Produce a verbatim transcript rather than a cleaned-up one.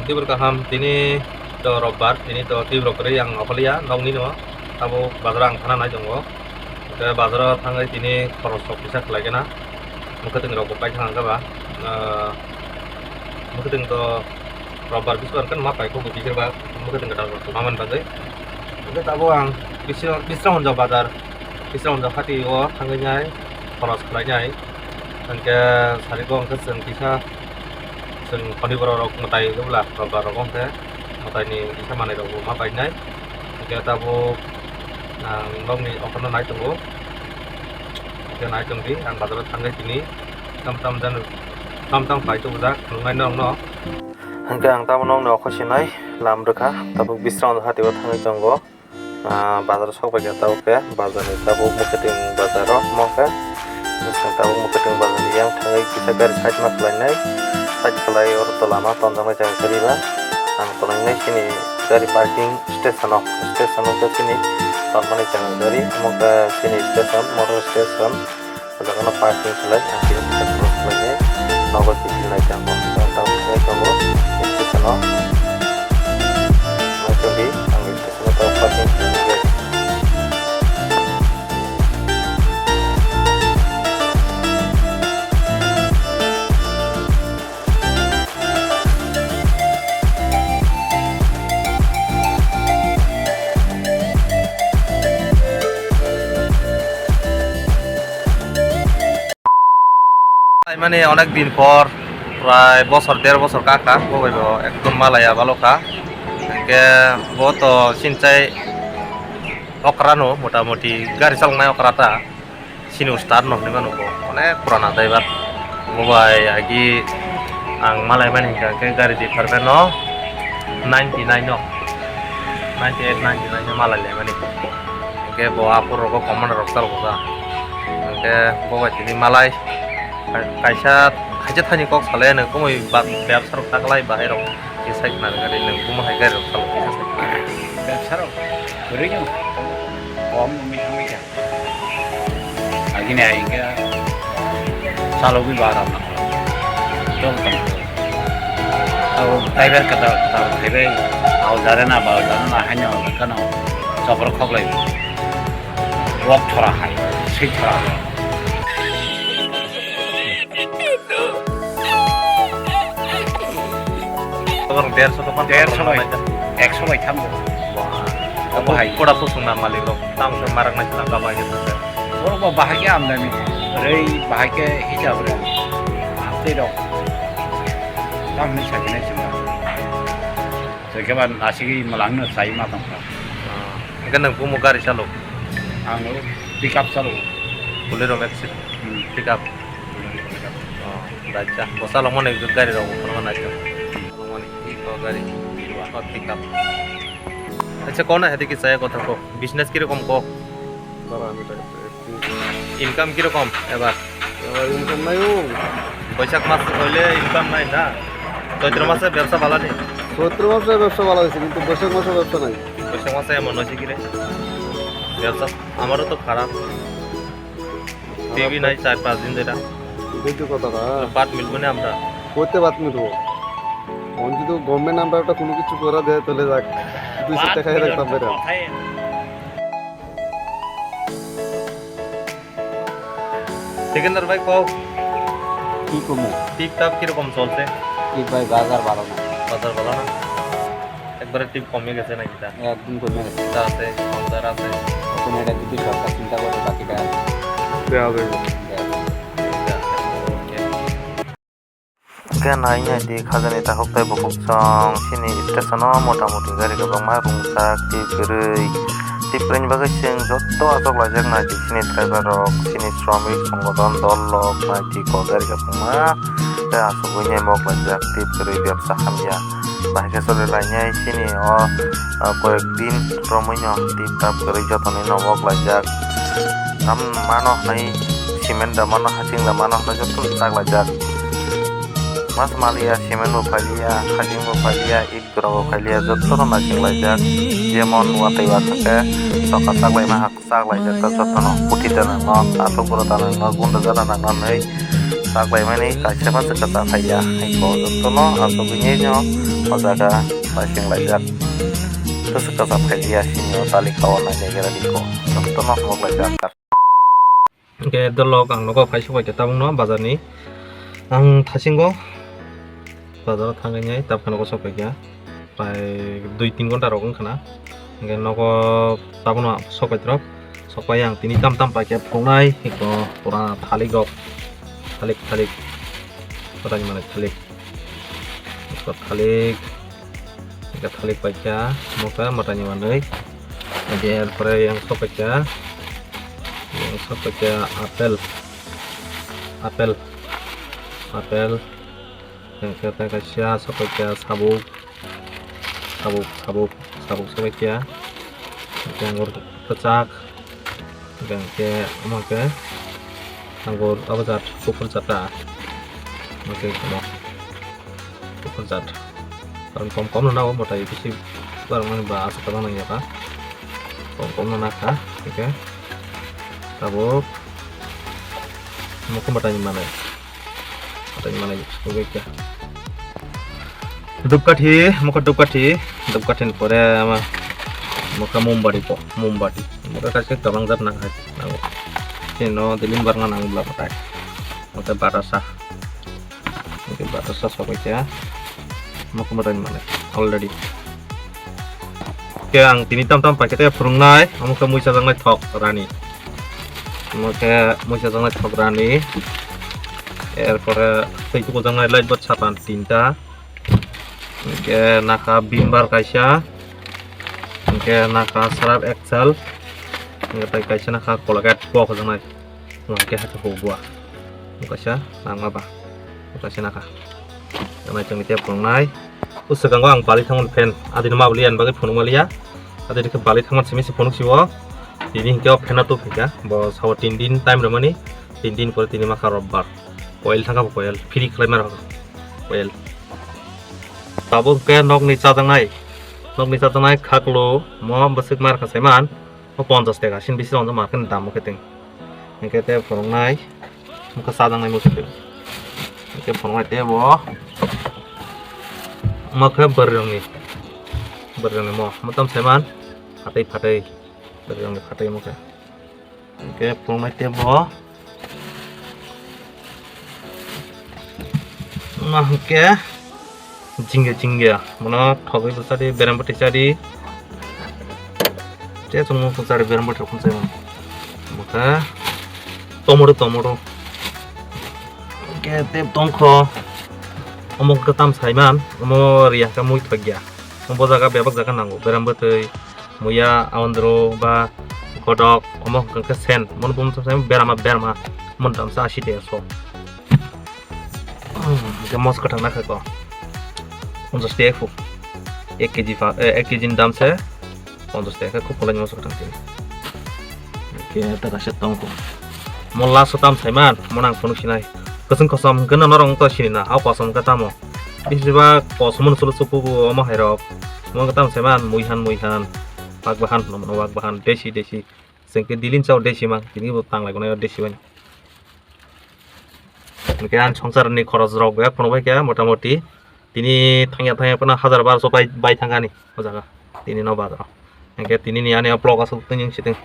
Tibur kaham, tini to robbar, tini to tibur kwrwi ang okoliya nokni no, abo bazar ang thana nai tongo. Hwnkhe bazaro thangwi tini khoros rok kisa khlai gana, mwkhwtwng rok bo paithang kha ba, ah, mwkhwtwng to robbar biswar kan ma paikho bo biswar ba mwkhwtwng kwtal rok ma man bagwi. Hwnkhe tabuk ang Bisra-, Bisramganj bazar, Bisramganj hati o thangwi nai khoros khlai nai. Hwnkhe sari bo hwnkhe chwng kisa chwng khoni borok rok mwtai wngla, robbar rok hwnkhe mwtai ni kisa manwi rok bo ma painai. Hwnkhe tabuk ang nokni okhorno nai tongo. Hwnkhe nai tongdi, ang bazaro thangwi tini tam tam jan tam tam pai tubujak nungnai norokno. Hwnkhe ang tamo nokni okho sinai lam rwkha, tabuk Bisramganj hati o thangwi tongo. Ah, bazar o sok bai khe tabuk khe bazar ni tabuk mwkhwtwng bazar o omo khe. Bwswk tabuk mwkhwtwng bazar ni yang thangwi kisa gari side ma khlai nai. Side khlai oro to lama tonjaknai jaga kwrwi ba. Ang tonwi nai chini gari parking station o. Station o khe chini tonmani jaga gari. Omo khe chini station, motor station. O jaga no parking khlai, ang tini kisa cross khlai nai nogo twi khlai tongo. Ang tabuk khlai tongo, station o. Nai tongdi, ang station o tabuk parking khlai nai. Mane onek din por, prai bosor, der bosor kaka, bo bai bo ekdom malaya balo kha. Hwnkhe bo to sinchai okra no, mota moti gari chaloknai okra ta. Sini ustad no hinwi mano bo, onek purana driver. Bo bai agi ang malai mani hwnkha khe gari department no ninety nine no, ninety eight, ninety nine no malai lai mani. Hwnkhe bo aphuru rogo commander rok chal boja. Hwnkhe bo bai tini malai kai-, kaisa, kaisa thani kok salai ano kumui ba-, bebsa rok taklai bahai rok. Kisa khna gari nang bumo hai gari rok salai kisa khna. Bebsa rok, bwrwi no, om umi thangwi kha. Agini ai khe salogwi ba ram nang. Dong tong. Abo driver kata kata driver au jare na ba jare na haino kano chopor khoklai. Wok thora hai, sei thora. Tobor derso dokan derso bai, ekso bai thango. Wah. Abo hai. Koda kusung na malik rok, tamo se marak nai sila gaba ge sese. Borok bo bahai ke amdani, rei bahai ke hijab rei. Tei rok. Tamo ni sakini sila. Jekeba nasigi malangno sai ma tongkha. Ah, hingke nang bumo gari chalo? Ang pick up chalo. Bolero Maxi. Hmm. Pick up. Bolero pick up. Oh, dacha. Bo chalokmani gari rok kono na naito. Chalokmani iko gari. Iko pick up. Acha, kona hedi ki chaya kotha ko? Business ki rokom ko? Bara ami ta. Income kirokom ebar? Ebar income nai o. Boisak mas hoile income nai na? Choitro mase bebsa bala ni? Choitro mase bebsa bala hoyse, kintu Boisak mase bebsa nai. Boisak mase emon hoyse kire? Bebsa amaro to kharap. T V nai char panch din dhora. Etai to kotha na. Bhat milbo na amra. Koite bhat milbo? Om jodi government amra ekta kono kichu gora de, tole jak. Duiso taka hai raktam bera. Sikandar bhai, kok. Ki komo? Tip tap kirokom cholse? Tip bhai, bazar bhalo na. Bazar bhalo na? Ekbare tip kome gese naki ta? Ekdom kome gese. Ta ase, bazar ase. Kono ekta jodi sorkar chinta gore, bakita. Deya jaibo. Deya jaibo. Thik ase. Okay. Hwnkhe nai nai di khajani takhuk tei bukhuk chwng chini station o mota moti gari kwbangma rwngjak tei kwrwi. Tei kwrwini bagwi chwng joto achuk laijak nai di chini driver rok, chini shramik songothon dol rok nai di kok gari kwbangma tei achugwi nai mok laijak tei kwrwi bebsa hamya. Bahai khe choli lainai chini o, o koyek din romwi no tei tap kwrwi joto ni no mok laijak. Tam mano hwnwi cement da mano, hasing da mano hwnwi joto no chak laijak. Mas maliya, cement bo pailiya, hajing bo pailiya, it gura bo pailiya, joto no naising laijak. Jemon watwi wakha khe soka chak laima hak chak laijak ta joto no, puthi da nang no, athuk gura da nang no, gunda da nang no hwnwi Chak bai mani kaisa ma se kwchak phaiya, hwnkhe jotono asugwi no o jaga paising laijak. Tei se kwchak phaiya, sini o talik kha o naikhe rwdi kho, jotono mok laijak. Hwnkhe dolok ang nogo phai sokphaikha tabukno bazarni. Ang thasingo bazaro thangwi nai tabukhe nogo sokphaikha. Prai dui tin ghonta rok wngkha na. Hwnkhe nogo tabukno sokphaitwrok. Sokphai ang tini tam tam paikhe phunuknai, eko pura thalik rok. Thalik, thalik. Pura ni manwi thalik. Eko thalik. Eko thalik paikha, mokha mwtai ni manwi. Eko erpore yang sokphaikha. Yang sokphaikha apple. Apple. Apple. Hwnkhe tei kaisa sokphaikha sabuk, sabuk, sabuk, sabuk sokphaikha. Hwnkhe angur kwchak, hwnkhe omo khe angur abo jat kuphur jat ta. Omo khe omo kuphur jat. Karon kom kom no nago, mwtai bisi barang mani ba aswk kwbang nang ya kha. Kom kom no nakha, hwnkhe tabuk omo khe mwtai ni manwi. Atau gimana ya? Oke, oke. Dhupkathi, mokha dhupkathi, dhupkathi ni pore ama mokha mombati po, mombati. Mokha kaisa kwbang jat nang hai, nango. Chini no dilim barna nang bla patai. Mokha batasa. Mokha batasa sobai kya. Mokha motai mane already. Khe ang tini tam tam paikhe tei phwrwngnai, omo khe muisajaknai thok rani. Omo khe muisajaknai thok rani. Erpore tei tukujaknai light bulb sapan tinta. Hwnkhe nakha bimbar kaisa. Hwnkhe nakha Surf Excel. Hwnkhe tei kaisa nakha Colgate bo hujaknai. Hwnkhe hakhe hubua. Kaisa nangma ba. Kaisa nakha. Nai chwngni tei phunuknai. O swkango ang bali thangmani fan. Adini ma bali ani bagwi phunuk maliya. Adini khe bali thangmani simi se phunuk siwo. Tini hinkhe o fan no tubphikha. Bo sao tin din time rwmani. Tin din pore tini makha robbar. Coil thangkha bo coil. Free khlai ma rwkha. Coil. Tabuk khe nokni chajaknai. Nokni chajaknai khaklo mo bwswk ma rwkha saiman. O ponchash taka. Sini bisi rwngjak ma khe dam khe teng. Hinkhe tei phunuknai. Mokhe chajaknai muchung. Hwnkhe phunuknai tei bo. Mokhe bwrwirokni. Bwrwirokni mo. Mo tam saiman. Phatwi phatwi. Bwrwirokni phatwi mokhe. Hwnkhe phunuknai tei bo. Ma hwnkhe. Jingya jingya, mano thogwi bo chadi, berem bwtwi chadi. Che chwngno chadi, berem bwtwi rokno chadi. Bwkha tomato, tomato. Khe tei tongkho. Omo kwtam saiman, omo riya khe mui thokya. Omo jaga bebak jaga nango, berem bwtwi, muya, aondro ba godok, omo hwnkhe sen, mono bumsa sai berama, berama, mon damsa asi de so. Hwnkhe mos kwthang nakha ko. Ponchash taka phu. Ek kg pha, eh, ek kg ni dam se ponchash taka khe, khub kwlai mos kwthang tini. Hwnkhe ta kaisa tongkho. Mo last o tam saiman, mo nang phunuk sinai. Kwchwng kosom hwnkhe no norok wngkha sini na, hao kosom khe tamo. Bisi ba kosom no chwlo chukhugo omo hai rok. Mo tam saiman, muihan, muihan. Wak bahan, no, no, wak bahan, desi, desi. Chwng khe dilin chao desi mang, tini bo tanglai gonai desi bai. Hwnkhe ang swngcharni khorosrok bebak phunukbaikha, motamoti tini thangya thangya phano hazar barso bai, bai thangkha ani o jaga, tini no bazaro. Hwnkhe tinini ani o vlog aswk twi wng sitwng.